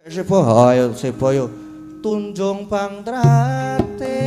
Sebo ayo sebo yo tunjung pangtrate.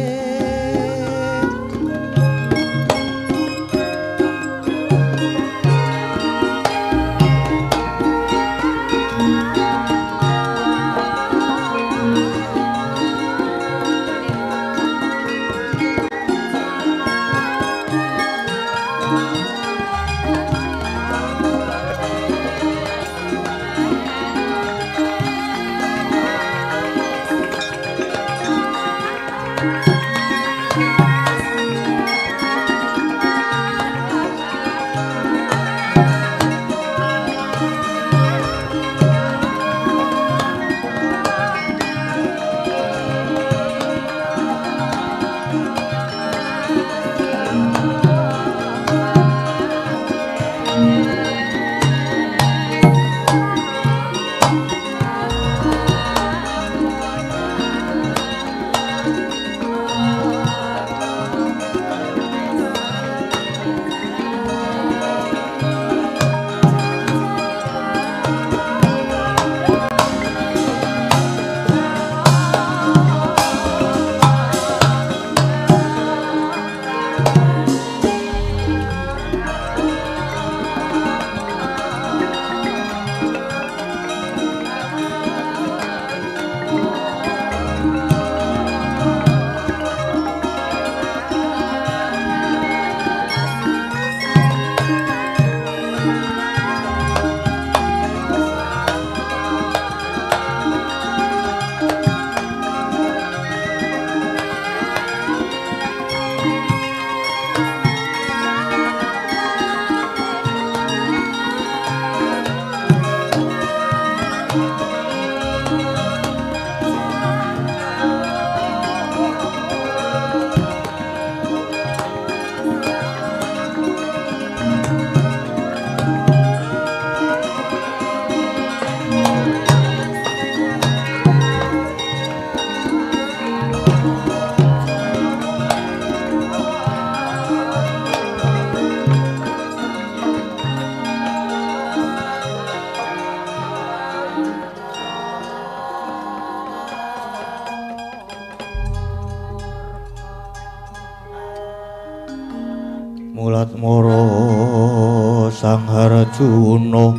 Mulat moro Sang Harjuna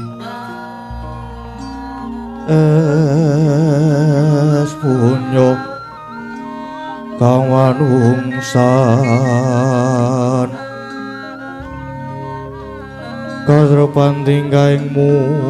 es punya kang wanungsan kasrepan tingkaing mungsuh.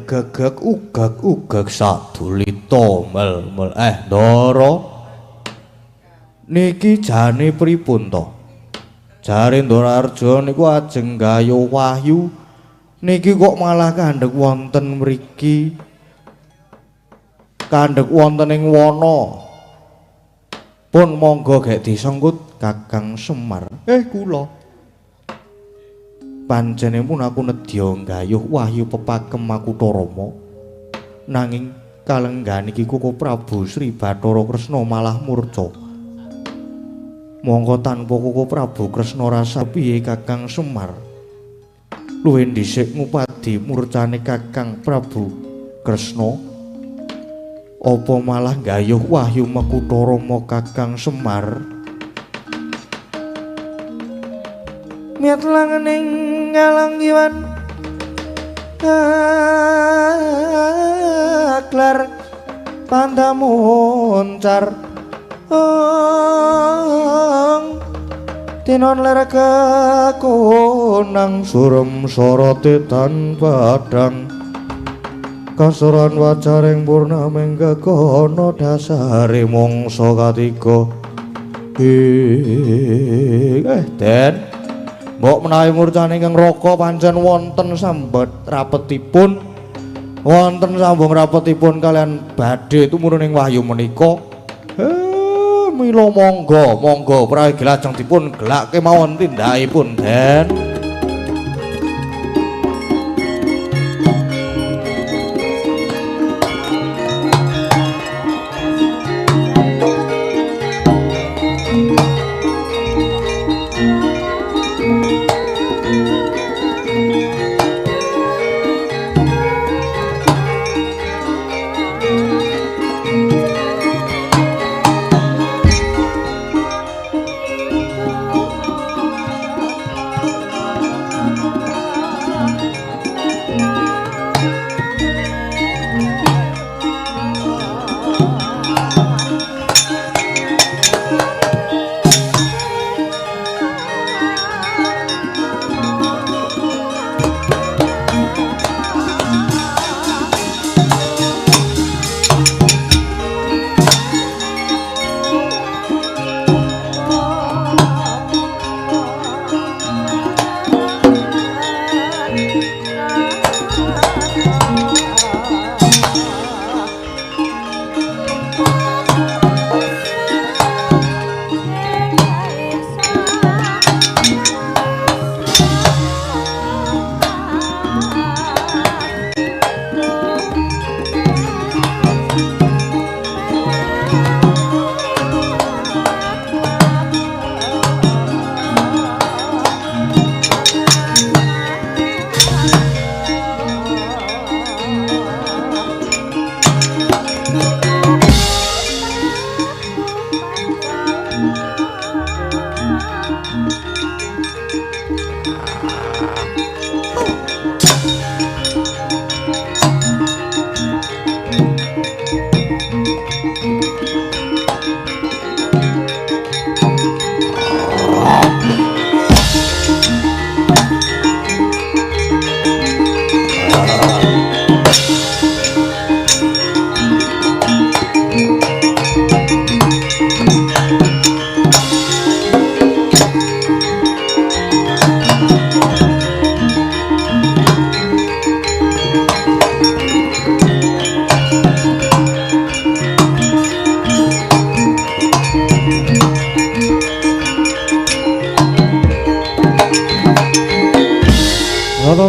Gagak ugak ugak sadulita mel mel ndara niki jane pripun to? Jare Ndara Arjuna niku ajeng gayuh wahyu niki kok malah kandhek wonten mriki, kandhek wonten ing wana. Pun monggo gek disengkut Kakang Semar. Kula pancene pun aku nedya nggayuh wahyu pepakem Makutha Rama, nanging kalenggan iki Koko Prabu Sri Bathara Kresna malah murca. Mongko tanpa Koko Prabu Kresna rasa piye Kakang Semar? Luwih dhisik ngupadi murcane Kakang Prabu Kresna, apa malah nggayuh wahyu Makutha Rama Kakang Semar? Miat langening ngalang kiwan aklar pandamuncar ong tinon ler kekonang surem sorote tan padang kasoran wajaring purnaming gegono dasare mangsa katiga. Den mbok menawi murcane ingkang raka pancen wonten sambet rapetipun, wonten sambung rapetipun kalian badhe tumurun ing wahyu menika. Mila monggo monggo prayogi lajeng dipun gelak kemawon tindakipun Den.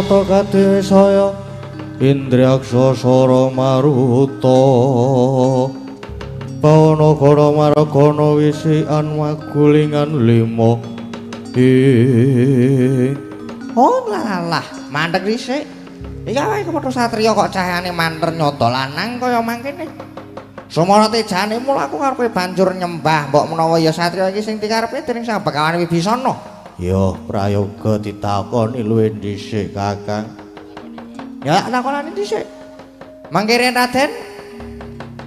Rata kadewe saya Indriaksa Sara Maruta Bawana Gana Margana wisian magulingan lima. Oh lalah, mandek dhisik. Iki awake kepethuk satriya kok cahayane manter nyoto lanang kaya mangkene. Sumara tejane mula aku karo kowe banjur nyembah mbok menawa ya satriya iki sing dikarepe dening Sang Begawan Wibisana. Ya prayoga ditakoni luwih dhisik Kakang. Ya takonane dhisik. Mangke Raden.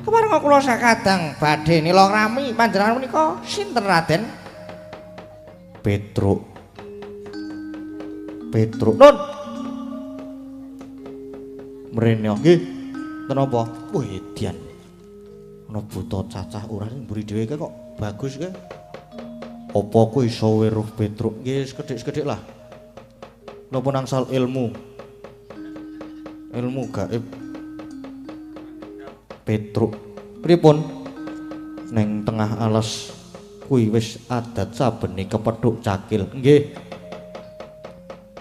Kepareng kula sakadang badhe nila ngrami panjenengan menika sinten Raden? Petruk. Petruk. Nun. Mrene nggih. Ten apa? Wah edian. Ana buta cacah ora sing mburi dhewe kok bagus ke. Apa kowe iso weruh Petruk? Nggih sekedhik-sekedhik lah. Napa nangsal ilmu? Ilmu gaib. Petruk pripun neng tengah alas kuwi wis adat sabene kepethuk cakil nggih,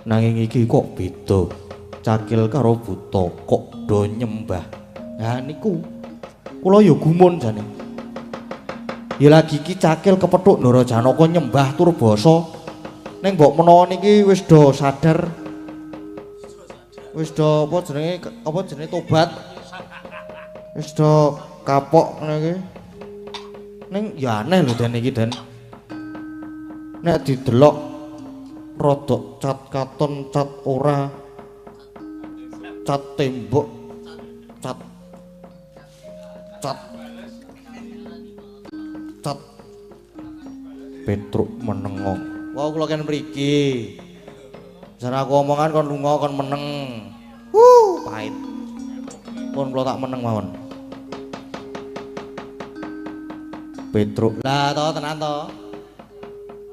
nanging iki kok beda cakil karo buta kok do nyembah. Nah niku kula ya gumun jane ya lagi iki cakil kepethuk Ndara Janaka nyembah tur basa ning mbok menawa niki wis do sadar, wis do apa jenenge tobat, wis do kapok ngene iki. Ning ya aneh lho Den iki Den. Nek didelok rodok cat katon cat ora, cat tembok, cat cat cat. Petruk menengo. Wah kula ken mriki. Jan aku omongan kon lunga kon meneng. Pahit. Pun kula tak meneng mawon. Petruk. Lah to tenan to.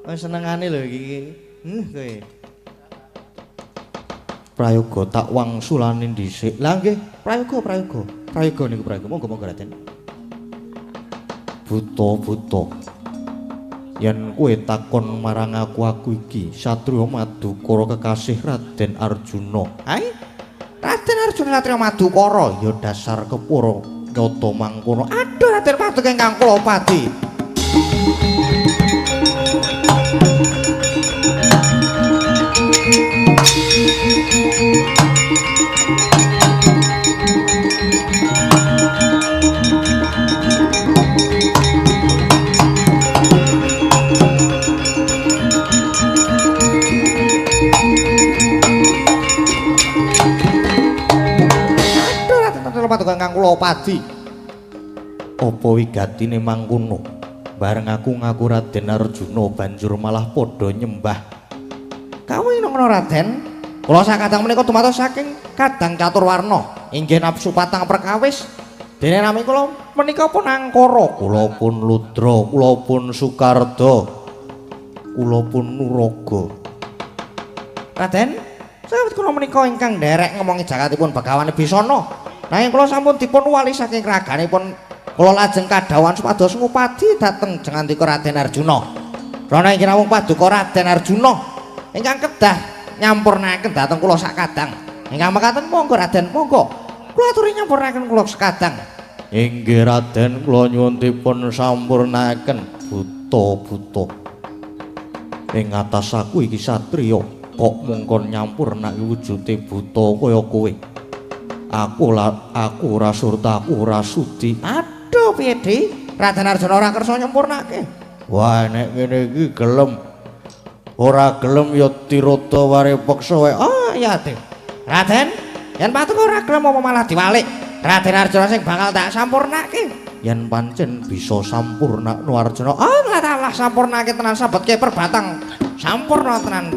Wis senengane lho iki. Kowe. Prayoga tak wangsulane dhisik. Lah nggih, prayoga prayoga. Prayoga niku prayoga. Monggo-monggo Raden. Buta-buta. Yen kowe takon marang aku, aku iki satriya Madukara kekasih Raden Arjuna. Hai. Raden Arjuna satriya Madukara ya dasar kepara nyata mangkono. Aduh Raden Paduka ingkang kula padi. Paduka ingkang kula padi. Apa wigatine mangkono? Bareng aku ngaku Raden Arjuna banjur malah padha nyembah. Kawin ngono Raden. Kula sakadang menika dumados saking Kadang Caturwarna inggih nafsu patang perkawis. Dene nami kula menika pun Angkara, kula pun Ludra, kula pun Sukarda, kula pun Nuraga. Raden, sawet kula menika ingkang nderek ngomongi jakatipun Begawan Wibisana. Nanging kula sampun dipun wali saking raganipun kula lajeng kadhawuhan supados ngupadi dhateng jengandika Raden Arjuna. Rana inggih namung paduka Raden Arjuna ingkang kedah nyampurnaken dhateng kula sakadang. Ingkang mekaten monggo Raden, monggo. Kula aturi nyampurnaken kula sekadang. Inggih Raden, kula nyuwun dipun sampurnaken. Buta-buta. Ing atas aku iki satriya kok mungkon nyampurnake wujude buta kaya kowe. Aku ora surta, aku ora sudi. Aduh piye Dik? Raden Arjuna ora kersa nyempurnake. Wah nek ngene iki gelem. Ora gelem ya tirata ware peksa wae. Oh iya Dik. Raden, yen paduka ora gelem apa malah diwalik. Raden Arjuna sing bakal tak sampurnake. Yen pancen bisa sampurnakno Arjuna. Oh lah sampurnake tenan sabetke perbatang. Sampurna tenan.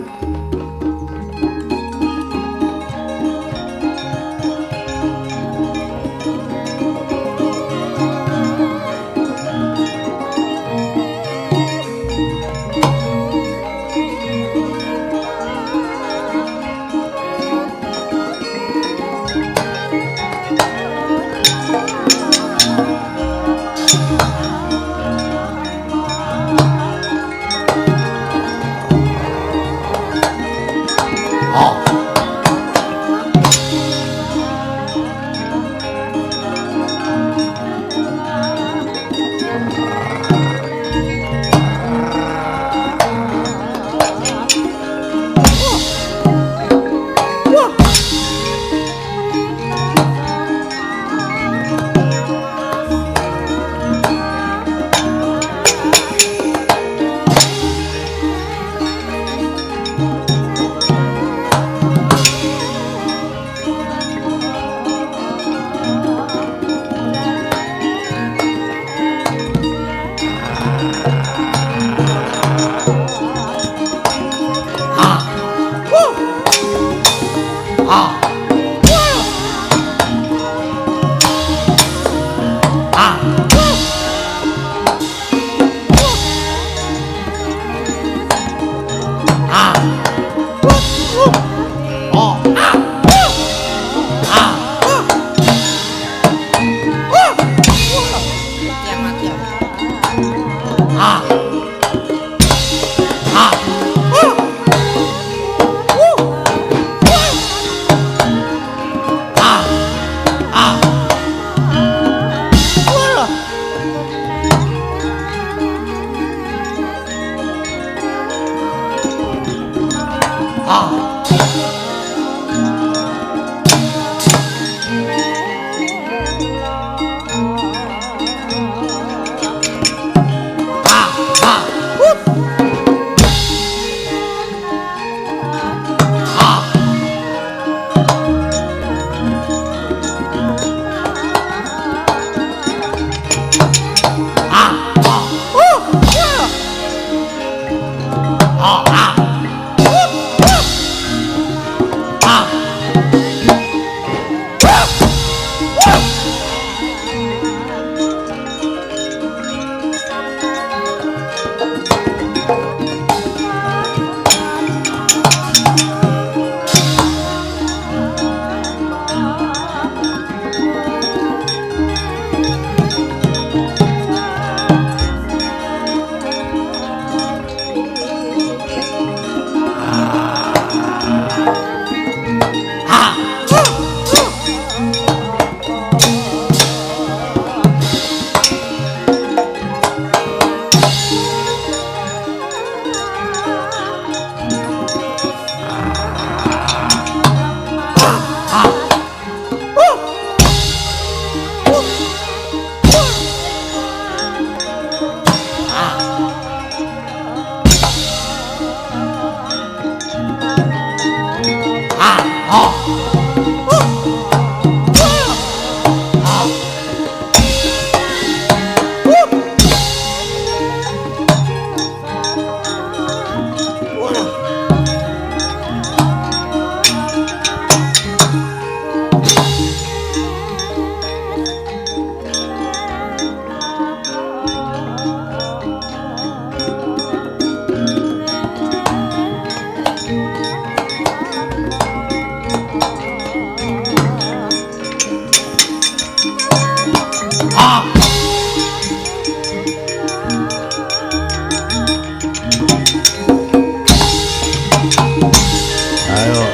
Ayo.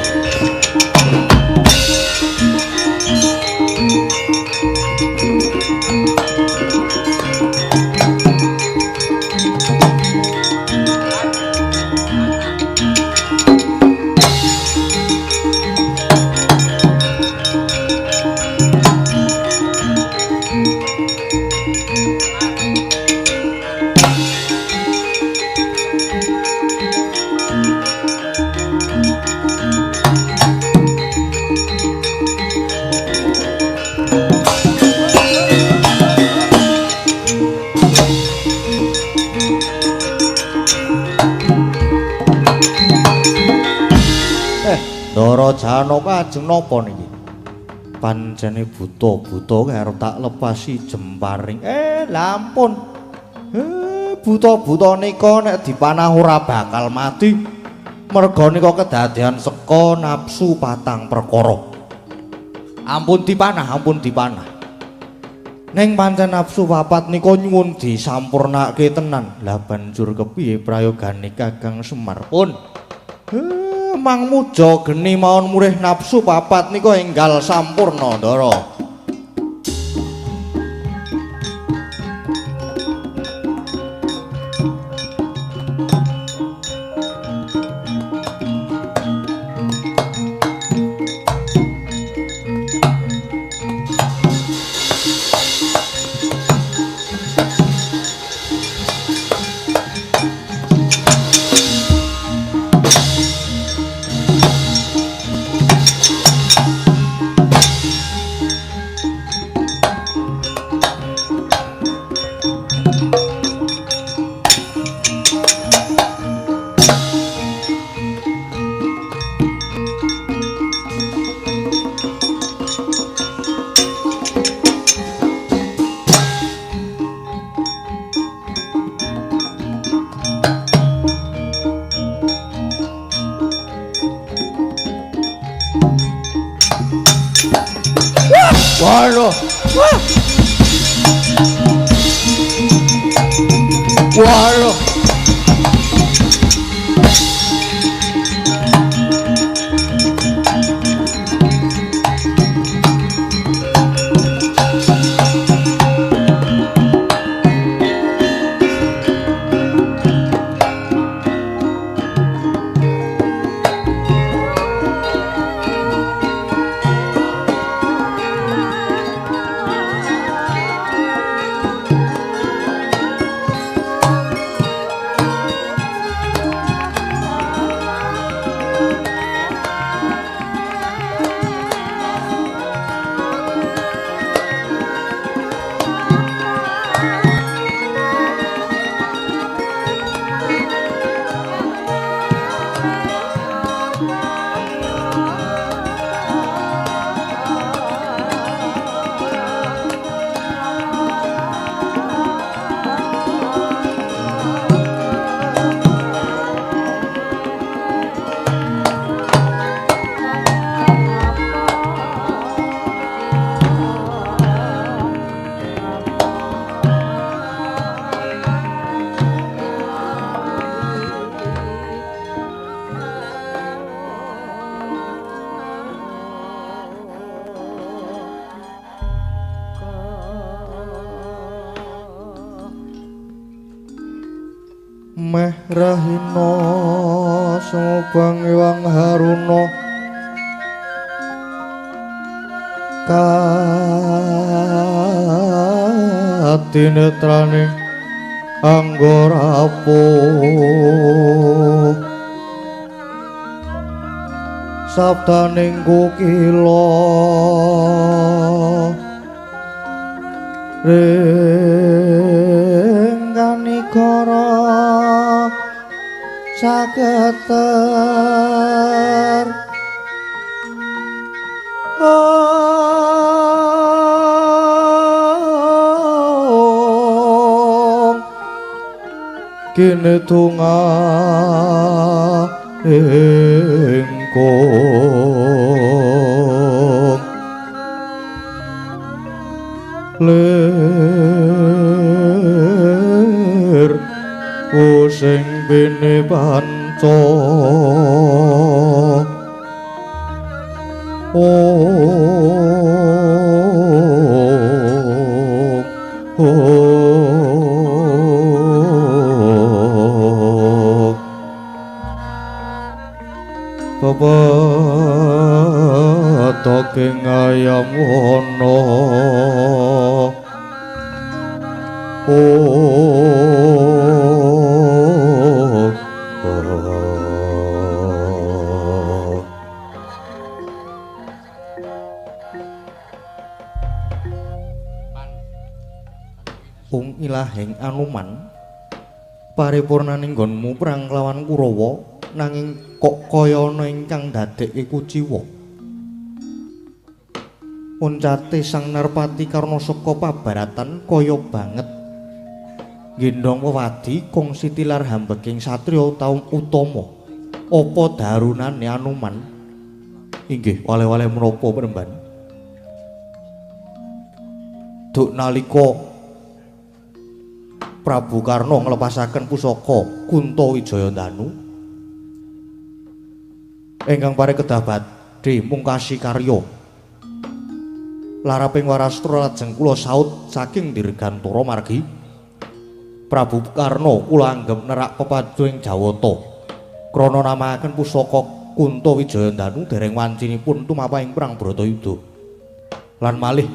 Ndara Janaka ajeng napa niki? Pancene buta-buta arep tak lepasi jemparing. Lampun. Buta-buta nika nek dipanah ora bakal mati. Merga nika kedadean seka nafsu patang perkara. Ampun dipanah, ampun dipanah. Ning pancen nafsu papat nika nyuwun disampurnake tenan. Lah banjur kepiye prayogane Kakang Semar pun? Mang muja geni mawon murih nafsu papat nika enggal sampurna, Ndara. Waduh. Wah. Waduh. Meh rahina sumubang Ewang Haruna katinetraning anggarapo sabdaning kukila ring kanikara saketer kene tunga ingkung lir using bene panto. panca. Bebetoking ayam wana. Ung ilahing Anoman, paripurnaning nggonmu perang lawan Kurawa, nanging kok kaya ana ingkang ndadekke kuciwa. Uncate Sang Narpati Karna saka pabaratan kaya banget nggendhong wewadi kongsi tilar hambeking satriya utama. Apa darunane Anoman? Inggih, wale-wale menapa Premban? Duk nalika Prabu Karna nglepasaken pusaka Kunta Wijayandanu ingkang pare kedah badhe mungkasi karya laraping warastra lajeng kula saut saking Dirgantara margi Prabu Karna kula anggep nerak pepajo ing Jawata krana namakaken pusaka Kunta Wijayandanu dereng wancinipun tumapah ing perang Bratayuda. Lan malih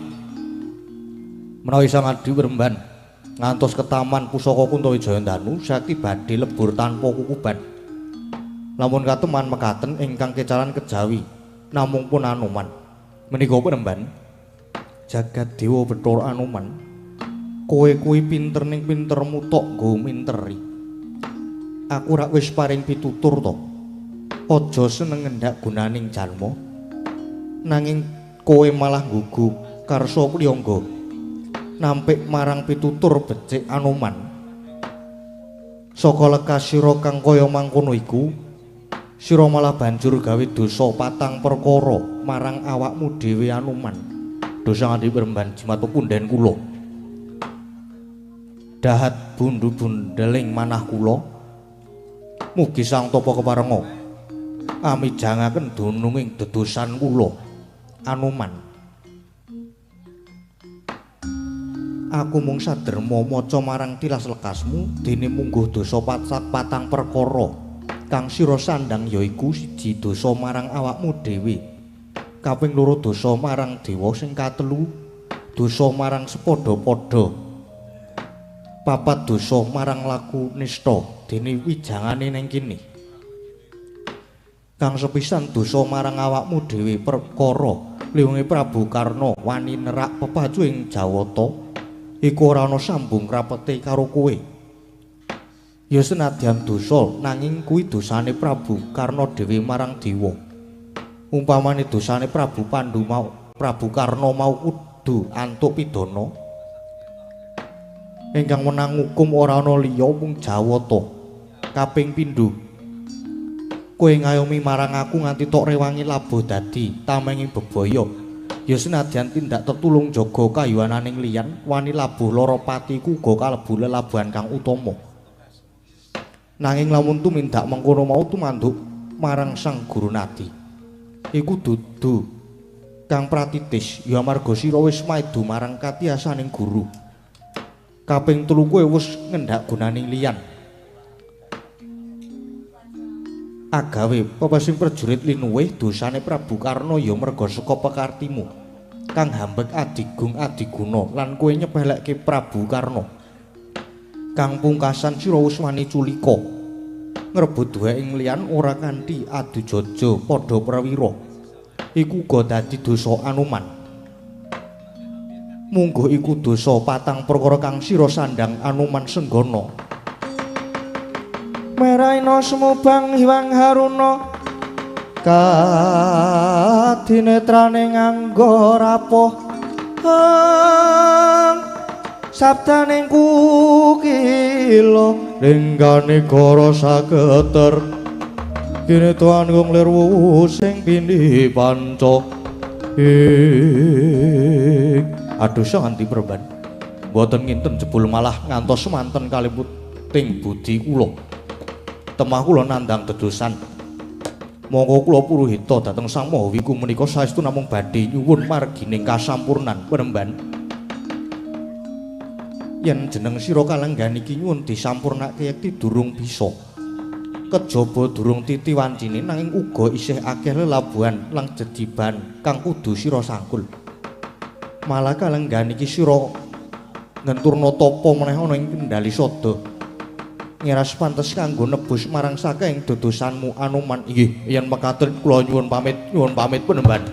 menawi Sang Adi Premban ngantos ketaman pusaka Kunta Wijayandanu sakti badhe lebur tanpa kukuban. Lamun kateman mekaten ingkang kecalan kejawi namung pun Anoman. Menika Premban jagat dewa Bathara Anoman, kowe kuwi pinter ning pintermu tok nggo minteri. Aku rak wis paring pitutur to. Aja seneng ngendak gunaning jalma. Nanging kowe malah nggugu karsa priyangga. Nampik marang pitutur becik Anoman. Saka lekas sira kang kaya mangkono iku, sira malah banjur gawe dosa patang perkara marang awakmu dhewe Anoman. Dosa nganti Premban jimat pepunden kula. Dahat bundu bundeling manah kula. Mugi Sang Tapa keparenga amijangaken dununging dedosan kula Anoman. Aku mung saderma maca marang tilas lekasmu dene mungguh dosa patang perkara kang sira sandang yaiku siji dosa marang awakmu dhewe, kaping loro dosa marang dewa, sing katelu dosa marang sepadha-padha, papat dosa marang laku nista dene wijangane ning kene. Kang sepisan dosa marang awakmu dhewe perkara liwunge Prabu Karna wani nerak pepacu ing Jawata iku ora ana sambung rapete karo kowe. Ya senadyan dosa nanging kuwi dosane Prabu Karna dhewe marang dewa. Umpamane dosane Prabu Pandu mau Prabu Karna mau kudu antuk pidana. Ingkang wenang ngukum ora ana liya mung Jawata. Kaping pindho, kowe ngayomi marang aku nganti tok rewangi labuh dadi tamenging bebaya. Ya senadyan tindak tetulung jaga kayuwananing liyan wani labuh lara patiku uga kalebu lelabuhan kang utama. Nanging lamun tumindak mengkono mau tumanduk marang Sang Guru Nadi iku dudu kang pratitis, ya amarga sira wis maido marang katiyasaning guru. Kaping telu kowe wis ngendak gunaning liyan agawe pepesing prajurit linuwih dosane Prabu Karna ya merga saka pekartimu kang hambek adigung adiguna lan kowe nyepelekke Prabu Karna. Kang pungkasan sira wis wani culika ngrebut duwe ing liyan ora kanthi adu jaja padha prawira, iku uga dadi dosa Anoman. Mungguh iku dosa patang perkara kang sira sandang Anoman Senggana. Meraina sumubang hiwang haruna kadinetrane nganggo rapoh sabdaning kukila lenggane gara saketer kene tuan kung lir sing pindhi panca. Aduh nganti Premban mboten nginten jebul malah ngantos semanten kaliputing budi kula. Temah kula nandhang dedosan. Monggo kula puruhita dhateng Sang Maha Wiku menika saestu namung badhe nyuwun margining kasampurnan penemban. Yen jeneng sira kalenggan iki nyuwun disampurnake yekti durung bisa. Kejaba durung titi wancine nanging uga isih akeh lelabuhan lan jediban kang kudu sira sangkul. Malah kalenggan iki sira ngenturna tapa meneh ana ing Kendali Sada. Ngeras pantes kanggo nebus marang saking dodosanmu Anoman. Inggih, yen mekaten kula nyuwun pamit penemban.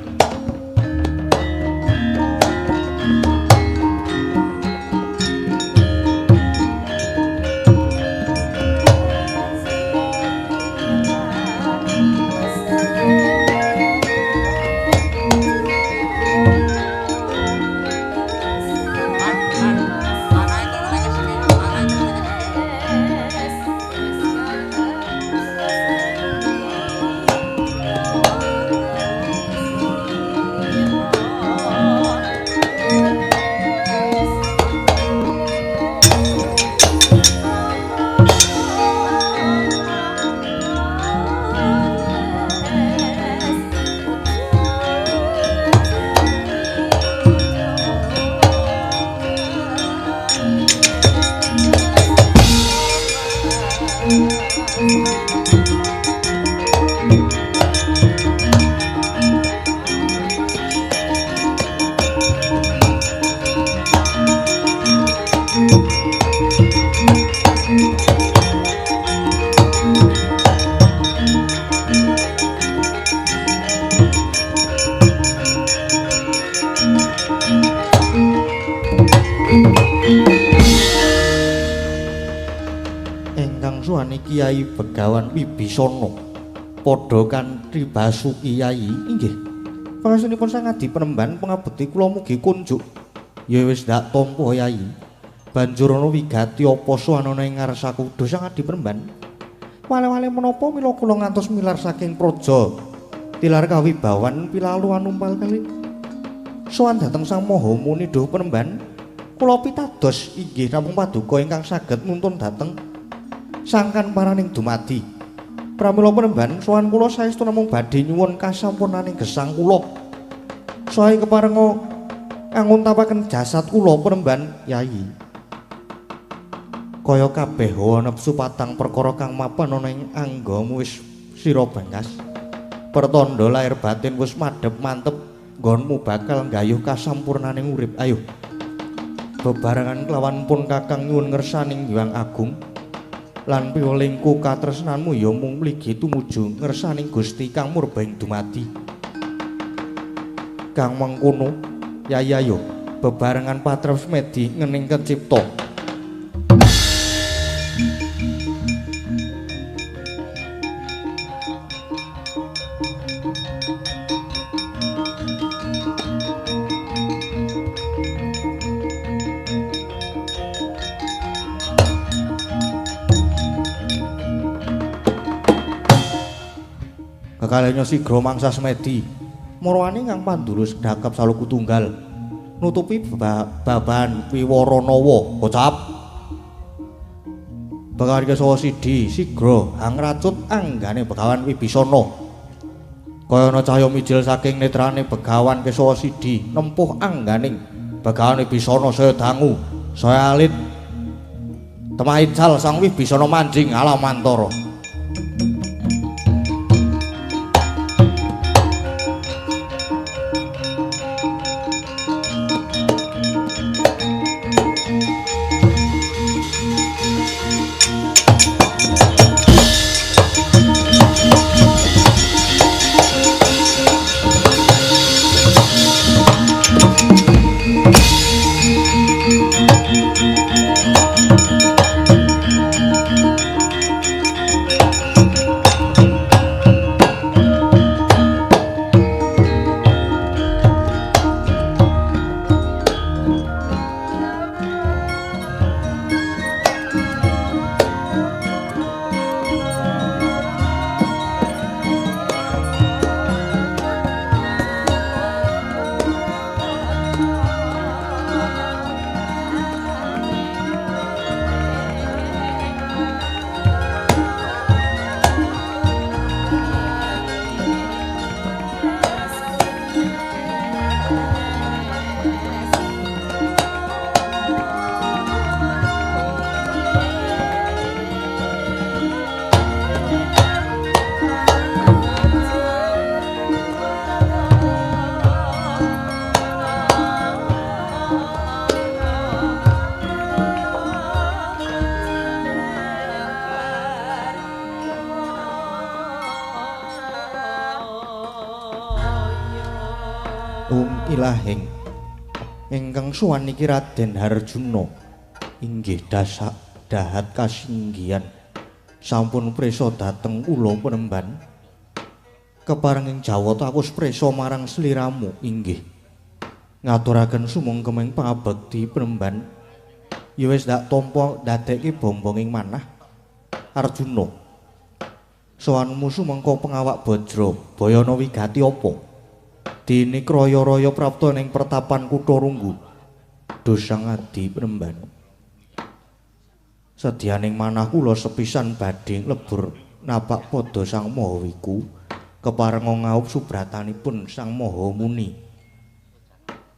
Kiai Begawan Wibisana padha kanthi Basuki Yai. Inggih. Pangestunipun Sang Adi Penemban pangabekti kula mugi kunjuk. Ya wis ndak tampa Yai. Banjur ana wigati apa suwanana ing ngarsaku duh Sang Adi Penemban. Wale-wale menapa mila kula ngantos milar saking praja tilar kawibawan pilalu anumpal kali. Sowan dhateng Sang Maha Muni duh Penemban. Kula pitados inggih namung paduka ingkang saged nuntun dhateng sangkan paraning dumadi. Pramila Penemban sowan kula saestu namung badhe nyuwun kasampurnaning gesang kula. Sae keparenga anguntapaken jasad kula Penemban Yai. Kaya kabeh hawa nepsu patang perkara kang mapan ana ing anggamu wis sira bangkas. Pertanda lahir batin wis madhep mantep nggonmu bakal nggayuh kasampurnaning urip. Ayo bebarengan kelawan pun Kakang nyuwun ngersaning Hyang Agung. Lan piwelingku katresnanmu ya mung mligi tumuju ngersaning Gusti kang murba ing dumadi. Kang mengkono Yai ayo bebarengan patrap semedi ngening kecipta. Kalenya sigra mangsa semedi marwani kang pandulu sedhakep saluku tunggal nutupi babahan wiwaranawa kocap. Begawan Kesawa Sidi sigra hangracut anggane Begawan Wibisana. Kaya ana cahya mijil saking netrane Begawan Kesawa Sidi nempuh angganing Begawan Wibisana saya dangu saya alit. Temah ical Sang Wibisana manjing alamantara. Ilahing ingkang sowan niki Raden Harjuna inggih dasak dahat kasinggihan sampun prisa dhateng kula penemban. Kepareng ing Jawata aku prisa marang sliramu inggih. Ngaturaken sumangkeming pangabekti penemban. Ya wis ndak tampa ndadekke bombong ing manah Arjuna. Sowanmu sumangka pengawak Bajra Bayana wigati apa? Dene kraya-raya prapta ning pertapan kutha Runggu. Dosang adi penemban. Sedyaning manah kula sepisan badhe nglebur napak pada Sang Maha Wiku keparenga ngaup subratanipun Sang Maha Muni.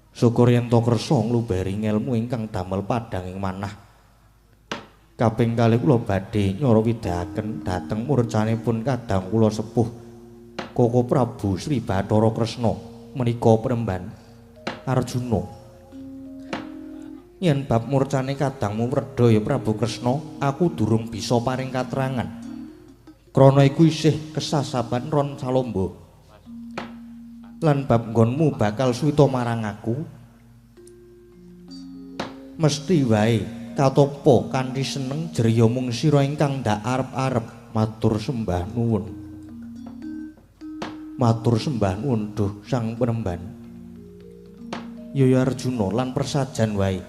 Syukur yen to kersa nglubari ngelmu ingkang damel padhang ing manah. Kaping kalih kula badhe nyara widhaken dhateng murcanipun kadang kula sepuh Koko Prabu Sri Bathara Kresna menika penemban. Arjuna, yen bab murcane kadangmu wredha ya Prabu Kresna, aku durung bisa paring katrangan. Krana iku isih kesasaban ron salomba. Lan bab nggonmu bakal suwita marang aku, mesti wae katopa kanthi seneng jeriya mung sira ingkang ndak arep-arep. Matur sembah nuwun. Matur sembah nuwun duh Sang Penemban. Ya Arjuna lan persajan wae.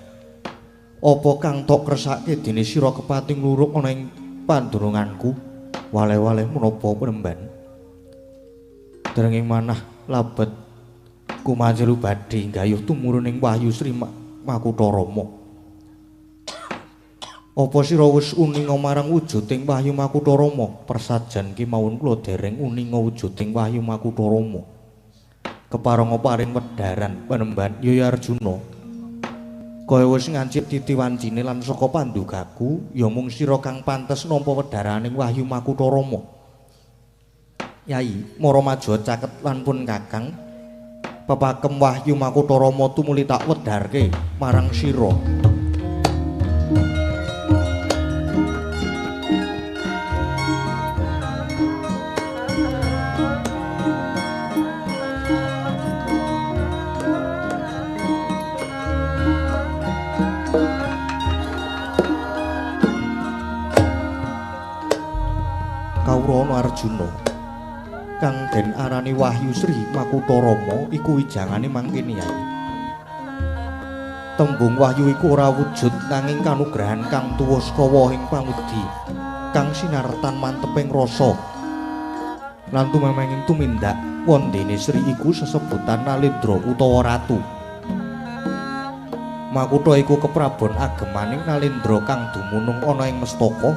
Apa kang tok kersake dene sira kepati ngluruk ana ing pandurunganku? Waleh-waleh menapa Penemban? Dereng ing manah labet kumanjelu badhe nggayuh tumurun ing Wahyu Sri Makutha Rama. Apa sira wis uninga marang wujuding Wahyu Makutha Rama? Persajan kemawon kula dereng uninga wujuding Wahyu Makutha Rama. Keparenga paring wedharan Penemban. Ya Arjuna, kaya wis ngancik titi wancine lan saka pandugaku ya mung sira kang pantes nampa wedharaning Wahyu Makutha Rama. Yai, mara maja caket lan pun Kakang, pepakem Wahyu Makutha Rama tumuli tak wedharke marang sira. Kawrana Arjuna, kang den arani Wahyu Sri Makutha Rama iku wijangane mangkene yai. Tembung wahyu iku ora wujud nanging kanugrahan kang tuwa saka wahing pangudi kang sinartan manteping rasa lan tumemenging tumindak wondene Sri iku sesebutan Nalendra utawa ratu. Makutha iku keprabon agemaning Nalendra kang dumunung ana ing Mestaka.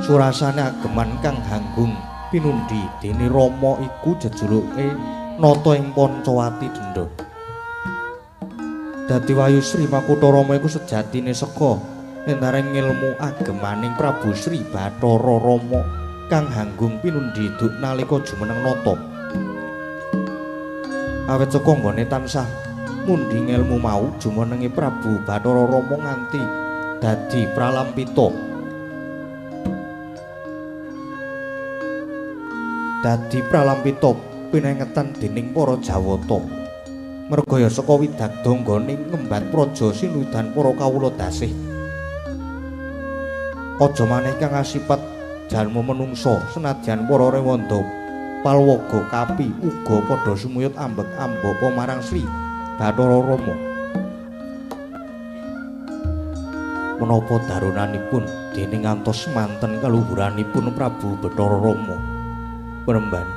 Surasane ageman kang hanggung pinundi dene Rama iku jejuluke nata ing Pancawati Denda. Dadi Wahyu Sri Makutha Rama iku sejatine seka lentaring ngilmu agemaning Prabu Sri Bathara Rama kang hanggung pinundi duk nalika jumeneng nata. Awit saka nggone tansah mundhi ngelmu mau jumenenge Prabu Bathara Rama nganti dadi pralampita. Dadi pralampita pinengetan dening para Jawata. Merga ya saka widagda nggone ngembat praja sinudan para kawula dasih. Aja maneh kang asipat jalma menungsa senadyan para rewanda palwaga kapi uga padha sumuyut ambek ambapa marang Sri Bathara Rama. Menapa darunanipun dene ngantos manten kaluhuranipun Prabu Bathara Rama Penemban.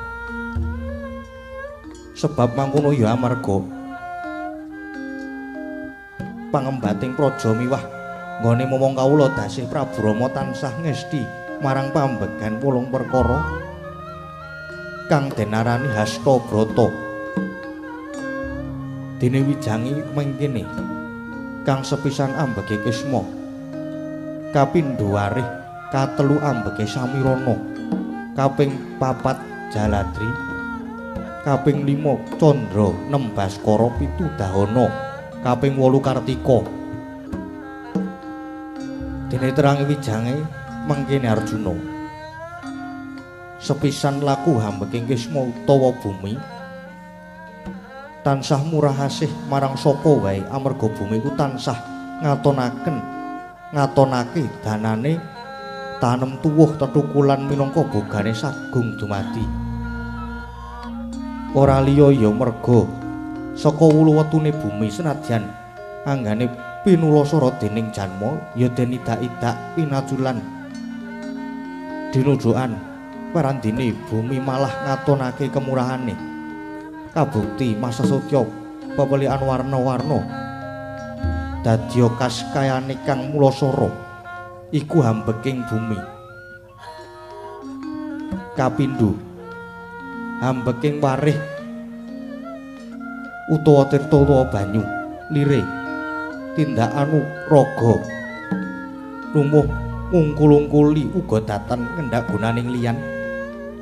Sebab mangkono ya amarga pangembating praja miwah nggone momong kawula dasih Prabu Rama tansah ngesti marang pambegan wolung perkara kang den arani Hasta Brata. Dene wijangi mengkene kang sepisan ambege Kisma, kapindho warih, katelu ambege Samirana, kaping papat Jaladri, kaping 5 Candra, 6 Baskara, 7 Dahana, kaping 8 Kartika. Dene terangi wijange mengkene Arjuna. Sepisan laku hambeking Kisma utawa bumi, Tansah murah asih marang sapa wae amarga bumi iku tansah ngatonake danane tanem tuwuh tetukulan minangka bogane sagung dumadi. Ora liya ya merga saka wulu wetune bumi senadyan anggane pinulasara dening janma ya den idak-idak pinaculan dinujukan parandene bumi malah ngatonake kemurahane. Kabukti masa sutya pepelikan warna-warna dadya kaskayane kang mulasara iku hambeking bumi. Kapindho hambeking warih utawa tirta utawa banyu lire tindakanu raga lumuh ngungkul-ungkuli uga datan ngendak gunaning liyan.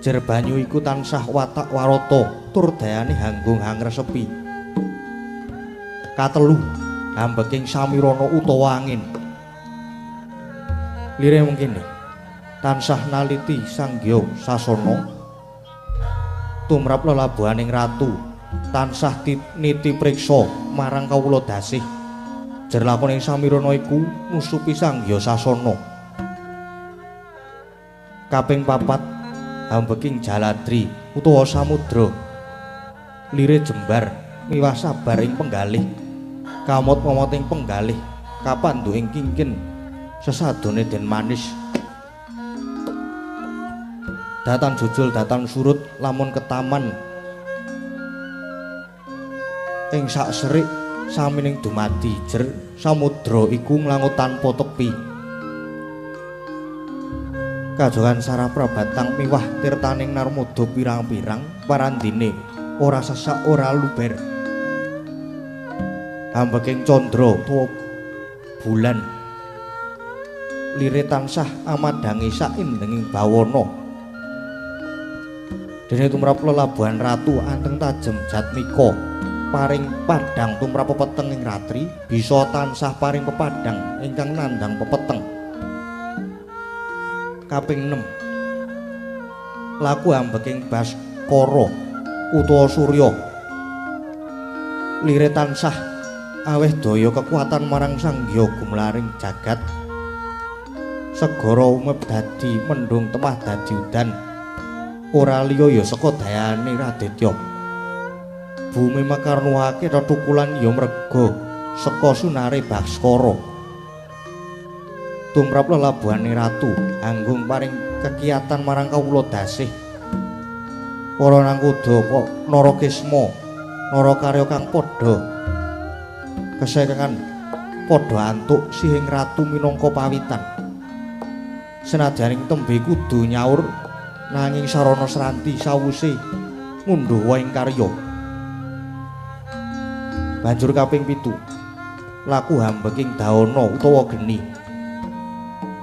Jer banyu iku tansah watak warata tur dayane hanggung hangresepi. Katelu hambeking samirana utawa angin lire mengkene tansah naliti sanggya sasana tumrap lelabuhaning ratu tansah niti priksa marang kawula dasih. Jer lakoning samirana iku nusupi sanggya sasana. Kaping papat hambeking jaladri utawa samudra lire jembar miwah sabar ing penggalih kamot-momot ing penggalih kapandhu ing kingkin sesadone den manis. Datan jujul datan surut lamun ketaman ing sak serik samining dumadi. Jer samudra iku nglangut tanpa tepi. Kajohan sarah prabatang miwah tirtaning Narmada pirang-pirang parandene ora sesak ora luber. Hambeking candra utawa bulan lire tansah amadhangi saindenging bawana. Dene tumrap lelabuhan ratu anteng tajem jatmika paring padhang tumrap pepeteng ing ratri bisa tansah paring pepadhang ingkang nandhang pepeteng. Kaping 6 laku ambeking Baskara utawa Surya lire tansah aweh daya kekuatan marang sangya gumlaring jagat. Segara umep dadi mendung temah dadi udan ora liya ya saka dayane Raditya. Bumi makarnuhake tetukulan ya mrega saka sunare Baskara. Tumrap lelabuhane ratu anggung paring kekiatan marang kawula dasih. Para nangkuda Narakisma narakarya kang padha kesekengan padha antuk sihing ratu minangka pawitan. Senadyaning tembe kudu nyaur nanging sarana sranti sawuse ngundhuh ing karya. Banjur kaping 7 laku hambeking daana utawa geni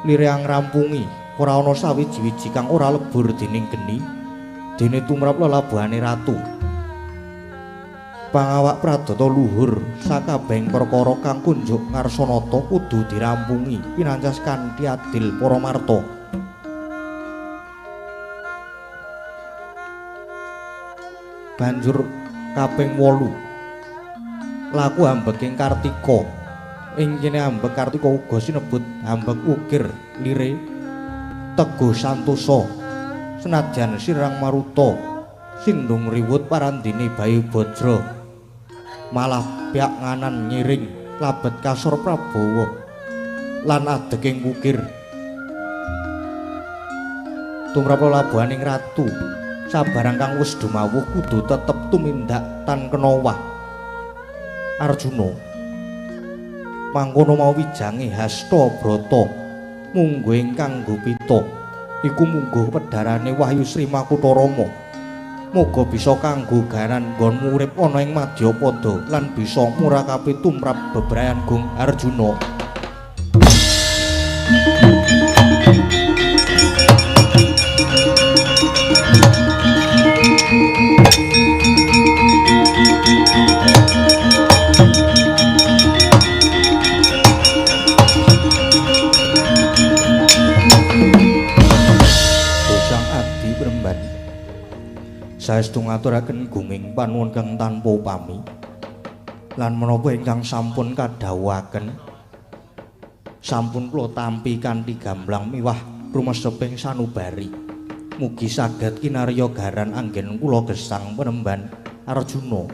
lire ngrampungi ora ana sawiji-wiji kang ora lebur dening geni dene tumrap lelabuhane ratu. Pangawak pradata luhur sakabehing perkara kang kunjuk ngarsanata kudu dirampungi pinancas kanthi adil para marta. Banjur kaping 8 laku ambeking Kartika. Ing kene ambek Kartika uga sinebut ambek ukir lire teguh santosa senajan sirang maruta sindung riwut parandene Bayu Bajra malah pihak nganan ngiring labet kasor Prabawa lan adeking wukir. Tumrap lelabuhaning ratu sabarang kang wis dumawuh kudu tetep tumindak tan kena wah. Arjuna mangkono mau wijange hasta brata mungguh ingkang gupita iku mungguh pedharane Wahyu Sri Makutha Rama. Muga bisa kanggo ganan nggonmu urip ana ing madyapada lan bisa murakapi tumrap bebrayan Gung Arjuna. Saestu ngaturaken gunging panuwun kang tanpa upami. Lan menapa ingkang sampun kadhawuhaken sampun kula tampi kanthi gamblang miwah rumeseping sanubari. Mugi saged kinarya garan anggen kula gesang penemban Arjuna.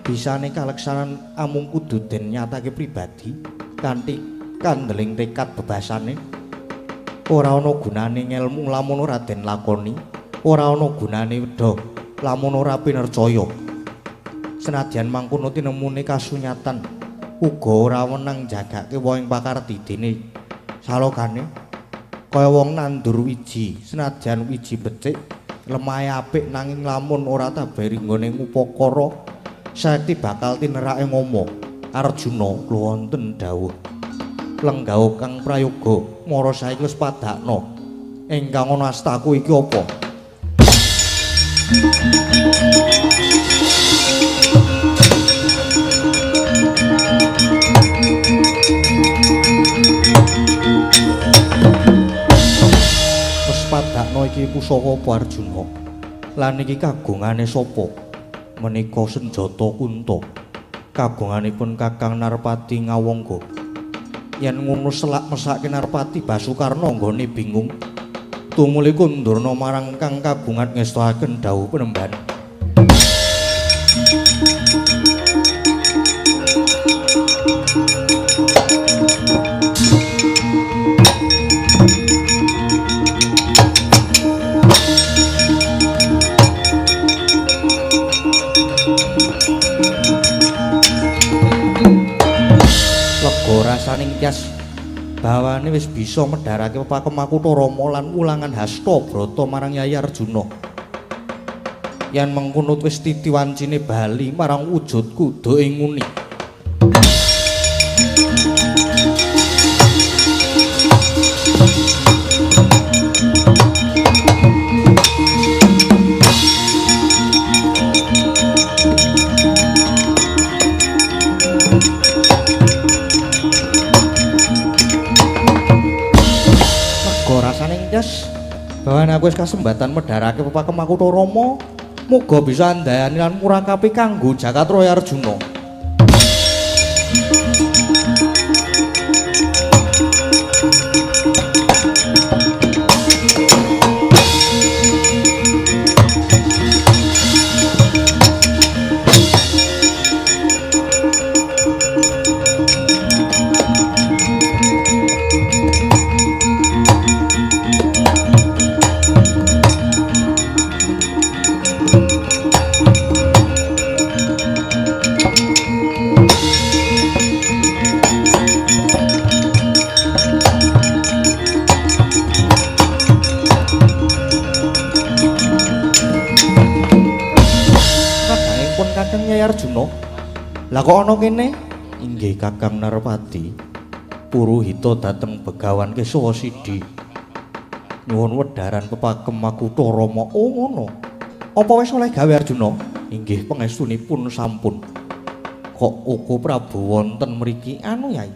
Bisane kaleksanan amung kudu den nyatake pribadi kanthi kandeling tekad bebasane. Ora ana gunane ngelmu lamun ora den lakoni, ora ana gunane wedha lamun ora pinercaya. Senadyan mangkono tinemune kasunyatan uga ora wenang jagake wong ing pakarti dene salogane kaya wong nandur wiji, senadyan wiji becik lemahe apik nanging lamun ora taberi nggone ngupakara saekti bakal tinerake ngomo. Arjuna wonten dawuh lenggah kang prayoga mara saiki wis padakna ingkang ana astaku iki apa? Wis padakna iki pusaka apa Arjuna? Lan iki kagungane sapa? Menika senjata kunta kagunganipun Kakang Narpati Ngawangga. Yen ngono selak mesake Narpati Basukarna nggone bingung. Tumuli kundurna marang kang kagungan ngestoaken dawuh penemban. Rasaning tyas bawane wis bisa medharake pepakem Makutha Rama lan wulangan hasta brata marang Yayi Arjuna. Yen mengkono wis titi wancine bali marang wujud kuda ing nguni. Bawan aku wis kasembatan medharake pepakem Makutha Rama, muga bisa andayani lan murakapi kanggo Jakatraya Arjuna. Arjuna, lah kok ana kene? Inggih Kakang Narpati, puruhita dhateng Begawan Kesawa Sidi. Nyuwun wedharan pepakem Makutha Rama. Oh ngono. Apa wis oleh gawe Arjuna? Inggih pangestunipun sampun. Kok uga Prabu wonten mriki anu Yai?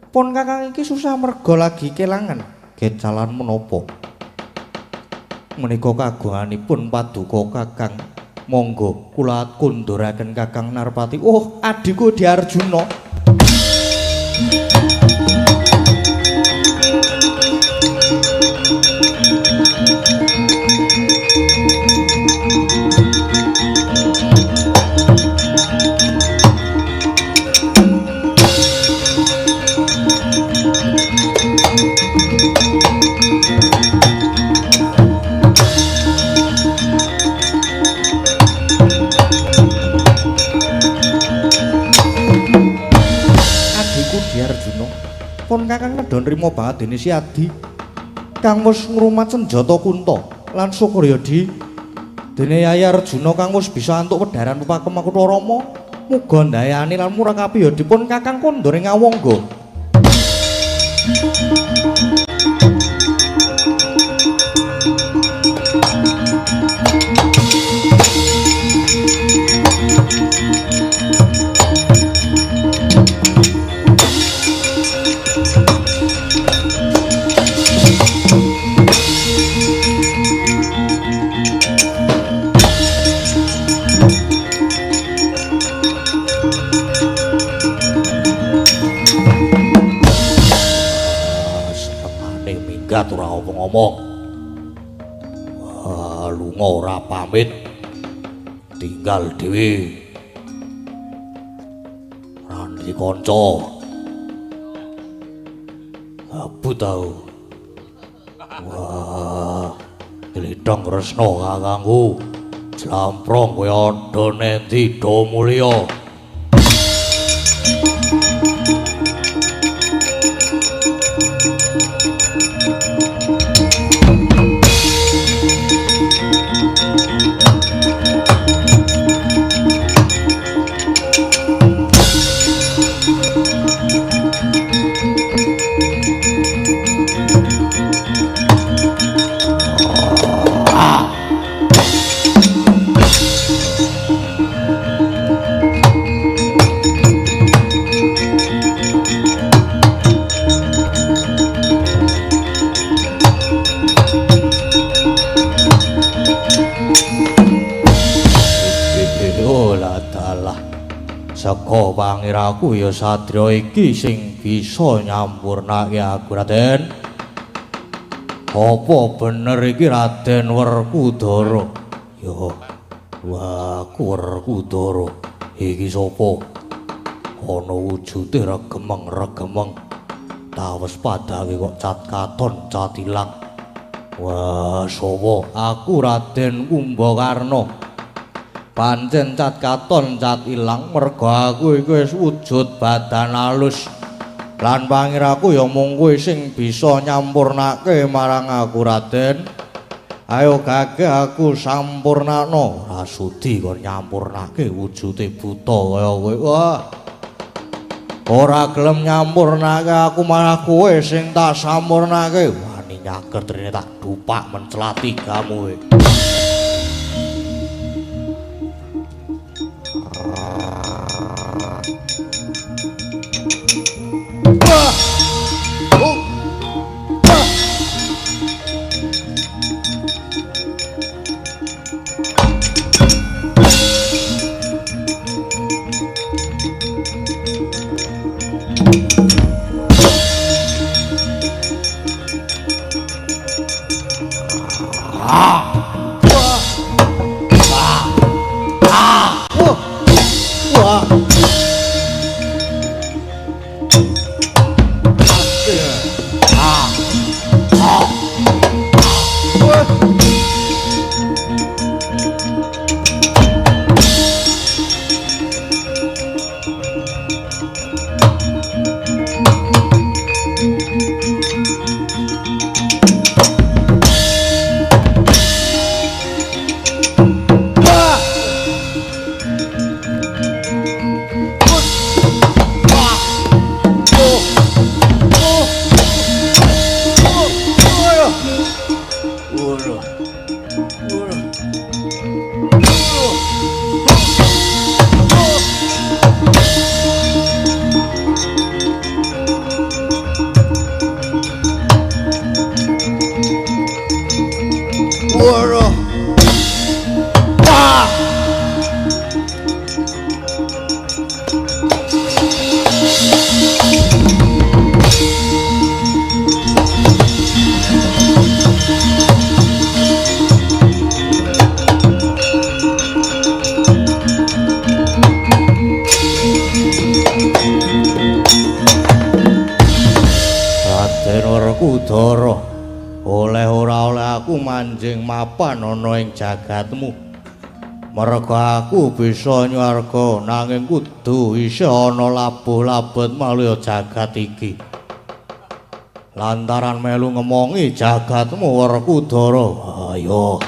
Pun Kakang iki susah merga lagi kelangan. Gecalan menapa? Menika kagunganipun paduka Kakang. Monggo kula kunduraken Kakang Narpati. Oh, adhiku Di Arjuna. Pun Kakang nedha nrima banget dene si Adi kang wis ngrumat senjata kunta lan syukur ya Di dene Yayi Arjuna kang wis bisa antuk wedharan pepakem Makutha Rama muga ndayani lan murakapi ya dipun Kakang kondur ing Awangga. Wah, lunga ora pamit. Tinggal dhewe. Ora ndek kanca. Abut tau. Wah, glidhong Kresna kakangku. Jlamprong kowe andha nendi do mulya. Saka pangiraku ya sadra iki sing bisa nyampurnake aku Raden. Apa bener iki Raden Werkudara? Ya, wah, aku Werkudara. Iki sapa? Ana wujude regemeng-regemeng. Tawes padake kok cat katon cat ilang. Wah, sapa? Aku Raden Kumbakarna. Pancen cat katon cat ilang merga aku iku wis wujud badan alus. Lan pangiraku ya mung kowe sing bisa nyampurnake marang aku Raden. Ayo gage aku sampurnakno. Ora sudi kon nyampurnake wujude buta kaya kowe. Wah. Ora gelem nyampurnake aku malah kowe sing tak sampurnake. Wani nyager trine tak dupak mencelati gamu kowe. Werkudara, oleh ora oleh aku manjing mapan ana ing jagatmu. Merga aku bisa nyuwarga nanging kudu isih ana labuh-labet maluya jagat iki. Lantaran melu ngemongi jagatmu Werkudara. Ayo.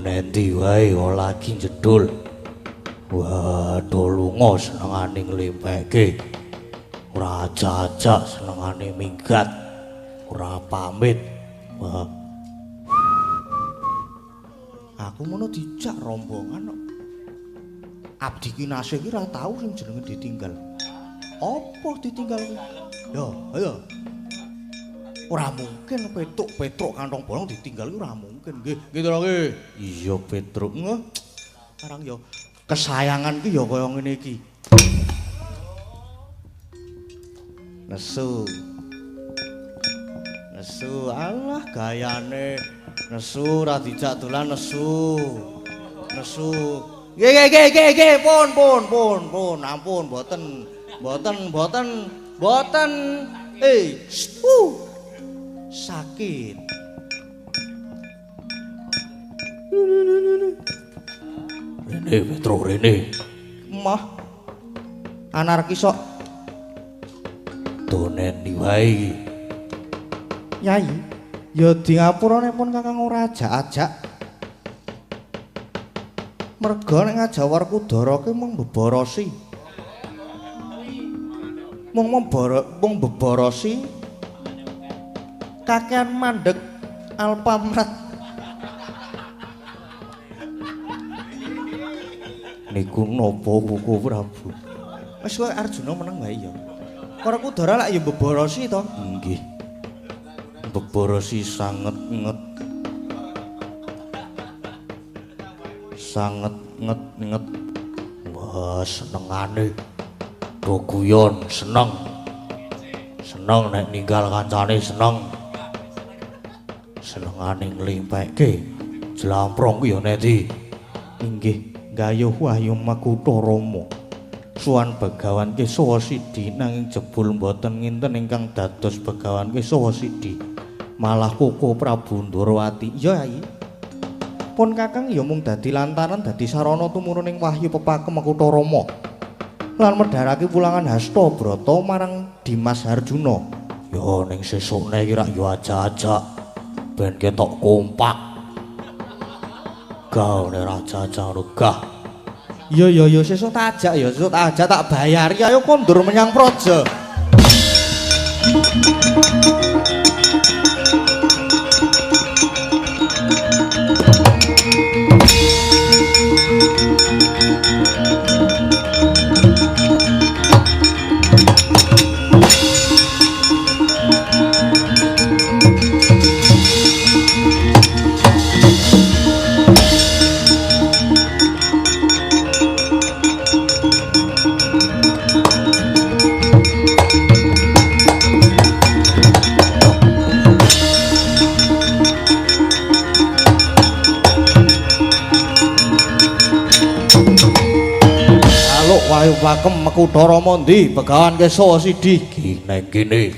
Donendi wae lagi jedul. Waduh lunga senengane nglimpeke. Ora ajak-ajak senengane minggat. Ora pamit. Wah. Aku mono dijak rombongan kok. Abdi Kinasih iki ora tau sing jenenge ditinggal. Apa ditinggal kuwi? Yo, ayo. Ora mungkin Petruk-Petruk kantong bolong ditinggal iki ora mungkin. Nggih, nggih to nggih. Iya Petruk. Nggih. Sekarang yo kesayangan ki ya kaya ngene iki. Nesu. Nesu, alah gayane. Nesu ora dijak dolan nesu. Nesu. Nggih nggih nggih nggih, pun pun pun pun, ampun mboten. Mboten mboten mboten. Sakit. Rene Petro rene. Mah. Anarkis kok. Doneni wae iki. Yai, ya di ngapurane pun Kakang ora ajak-ajak. Merga nek ngajak Werkudara ki mung beborosi. Mung beborosi. Kakean mandek Alfamart. Niku napa Koko Prabu? Wis kowe Arjuna meneng wae ya. Werkudara lak ya beborosi to? Nggih. Beborosi sanget nget. Sanget nget nget. Wah, senengane do guyon, seneng. Seneng nek ninggal kancane seneng. Senengane nglimpekke jlamprong ku ya neti. Inggih, gayuh wahyu Makutha Rama. Suwan Begawan Kesawa Sidi nanging jebul mboten nginten ingkang dados Begawan Kesawa Sidi. Malah Koko Prabu Ndorowati. Iya, Yai. Pun Kakang ya mung dadi lantaran dadi sarana tumuruning wahyu pepakem Makutha Rama. Lan medharake pulangan Hasta Brata marang Dimas Harjuna. Ya ning sesukne iki rak ya ajak-ajak ben ketok kompak. Gawe raja-raja gah. Iya iya iya sesuk tak ajak ya, sesuk tak ajak tak bayari ayo kondur menyang Praja. Wahyu pakem Makutha Rama ndi Begawan Kesawa Sidi ki nang kene.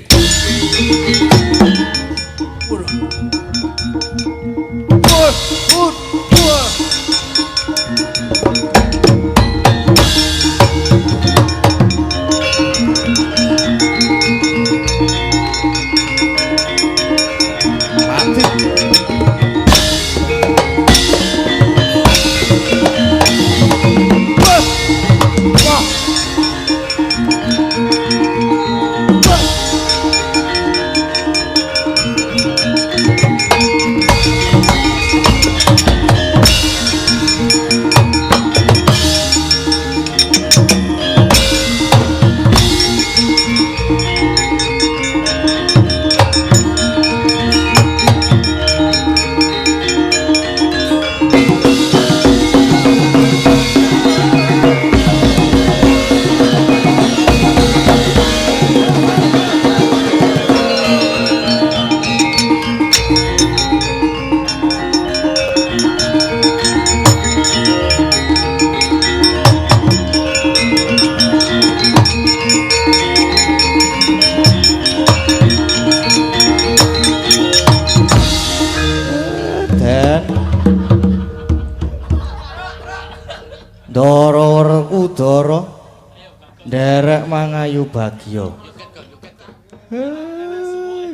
Ndara Werkudara nderek mangayu bagya.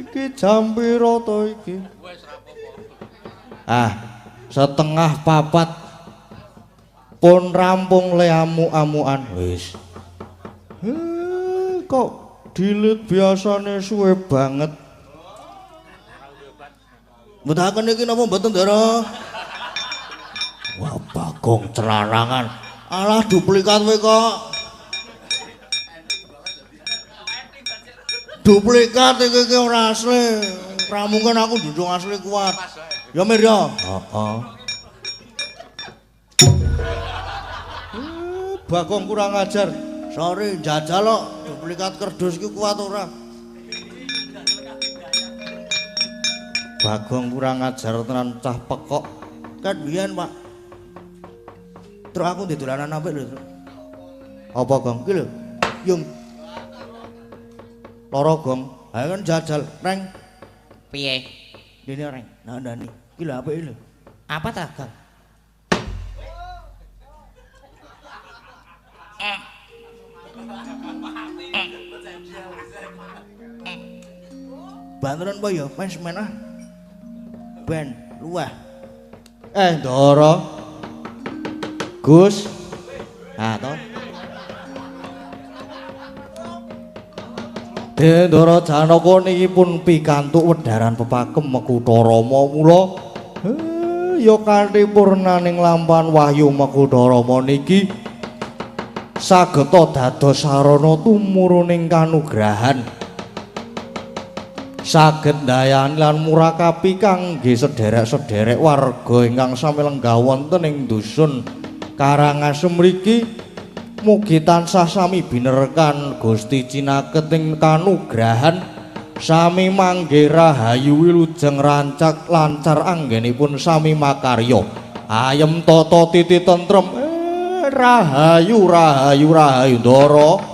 Iki jam pira to iki? Ah, 3:30 pun rampung le amuk-amukan wis. Kok dilit biasane suwe banget. Mboten iki napa mboten, Ndara? Wah, Bagong celarangan. Alah duplikat kowe kok. Duplikat iki iki ora asli. Ora mungkin aku njunjung asli kuat. Ya Mir ya. Heeh. Bagong kurang ajar. Sorry, jajal kok duplikat kerdus iki kuat ora? Bagong kurang ajar tenan cah pekok. Ket biyen, Pak. Truk aku ndek dolanan apik lho, Truk. Apa, Gong? Iki lho. Yung. Loro, Gong. Ayo kan jajal, Reng. Piye? Dene, Reng. Nah, ndani. Iki lho apik lho. Apa ta, Gong? Banteran apa ya? Pes men ah. Ben luweh. Ndara. Gus. Ha to. Ndara Janaka niki pun pikantuk wedharan pepakem Makutha Rama mula ya kanthi purnaning lampahan wahyu Makutha Rama niki sageta dados sarana tumuruning kanugrahan. Saged ndayani lan murakapi kangge sederek-sederek warga ingkang sami lenggah wonten ing dusun Karangasem mriki mugi tansah sami binerkan Gusti cinaket ing kanugrahan sami mangge rahayu wilujeng rancak lancar anggenipun sami makarya ayem tata titi tentrem rahayu rahayu rahayu Ndara.